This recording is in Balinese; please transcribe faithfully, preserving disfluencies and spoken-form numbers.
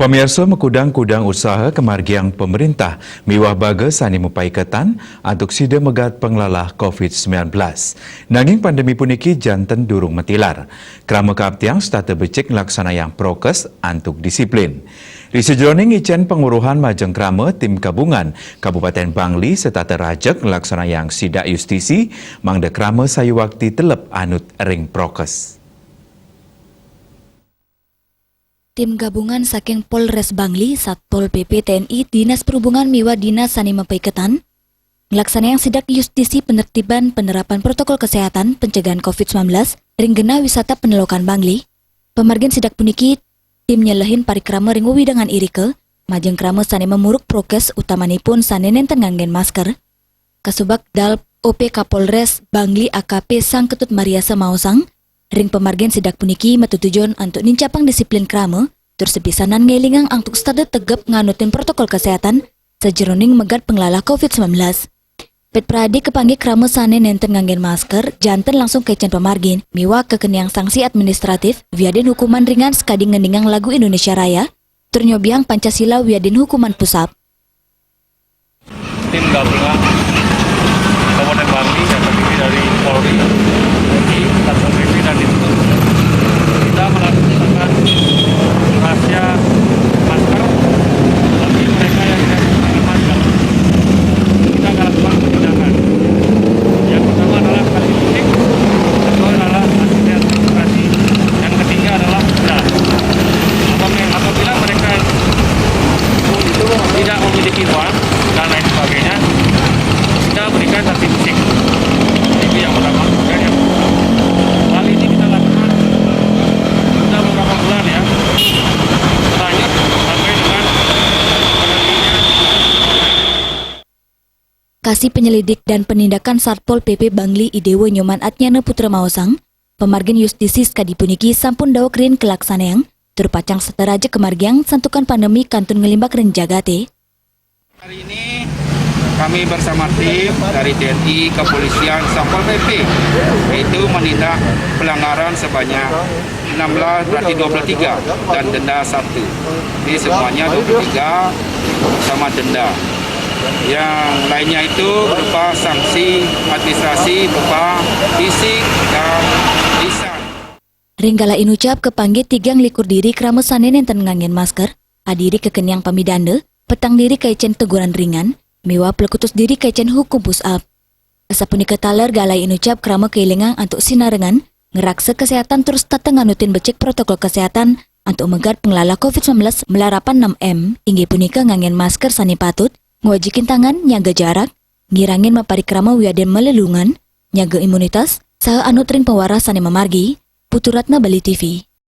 Pamiarsa, makudang-kudang usaha kamargiang pamarintah miwah baga sané mapaiketan antuk sida megat panglalah covid sembilan belas. Nanging pandemi puniki janten durung matilar. Krama kaaptiang setata becik nglaksanayang prokes antuk disiplin. Ri sajeroning icén panguruhan majeng krama, tim gabungan Kabupaten Bangli setata rajeg nglaksanayang sidak yustisi mangda krama sayuwakti telep anut ring prokes. Tim gabungan saking Polres Bangli, Satpol P P, T N I, Dinas Perhubungan miwah dinas sané mapaiketan nglaksanayang sidak yustisi penertiban penerapan protokol kesehatan pencegahan covid sembilan belas ring genah wisata Penelokan Bangli. Pamargin sidak puniki, tim nyelehin parikrama ring wewidangan irika, majeng krama sané mamuruk prokes, utamanipun sané nénten nganggén masker. Kasubag Dal O P Kapolres Bangli A K P Sang Ketut Mariasa maosang, ring pamargin sidak puniki matutujon antuk nincapang disiplin krama, tur sapisanan ngélingang antuk setata tegep nganutin protokol kesehatan sajeroning megat panglalah covid sembilan belas. Pit pradé kapanggih krama sané nénten nganggén masker, janten langsung kaicén pamargin, miwah kakeniang sanksi administratif, wiadin hukuman ringan sakadi ngeningang lagu Indonesia Raya, tur nyobiahang Pancasila wiadin hukuman pusap. Tim gabungan Kabupaten Bangli yang terdiri dari Polri, T N I, Satpol P P, dan Dinhub, kita melaksanakan razia masker bagi mereka yang tidak menggunakan masker. Kita akan lakukan penindakan. Yang pertama adalah sanksi fisik, kedua adalah sanksi administrasi, yang ketiga adalah denda. Apabila, apabila mereka tidak memiliki uang dan lain sebagainya, kita berikan sanksi fisik. Itu yang pertama. Kemudian yang kedua, hal ini kita lakukan sudah beberapa bulan, ya. Berlanjut sampai dengan berhentinya. Kasih Penyelidik dan Penindakan Satpol P P Bangli I Dewa Nyoman Atnyana Putra maosang, pamargin yustisi sakadi puniki sampun daweg rin kalaksanayang, tur pacang setata rajeg kamargiang santukan pandemi kantun nglimbak ring jagaté. Hari ini kami bersama tim dari T N I, Kepolisian, Satpol P P, yaitu menindak pelanggaran sebanyak enam belas, berarti dua puluh tiga, dan denda satu. Ini semuanya dua puluh tiga sama denda. Yang lainnya itu berupa sanksi administrasi berupa fisik dan lisan. Ring galah inucap kapanggih tigang likur diri krama sané nénten nganggén masker, adiri kakeniang pamidanda, petang diri kaicén teguran ringan, miwah plekutus diri kaicén hukum pusap. Asapunika taler galah inucap krama kailingang antuk sinarengan, ngraksa kesehatan tur setata nganutin becik protokol kesehatan antuk megat panglalah covid sembilan belas malarapan enam M, inggih punika nganggén masker sané patut, ngwajikin tangan, nyaga jarak, ngirangin maparikrama wiadin malelungan, nyaga imunitas, saha anut ring pawarah sané mamargi. Putu Ratna, Bali T V.